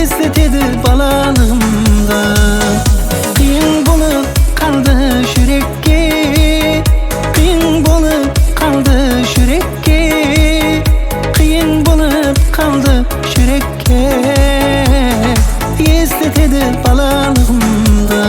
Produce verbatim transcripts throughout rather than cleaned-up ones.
Esletedi balalıǵımdı. Qıyın bolıp qaldı júrekke, qıyın bolıp qaldı júrekke, qıyın bolıp qaldı júrekke. Esletedi balalıǵımdı.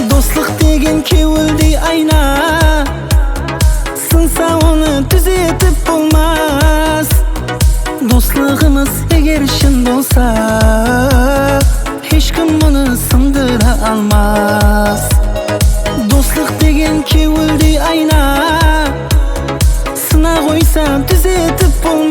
Doslıq degen kewildey ayna, sınsa onı dúzetip bolmas. Doslıǵımız eger shın bolsa, hesh kim onı sındıra almas. Doslıq degen kewildey ayna, sına qoysa dúzetip bolmas.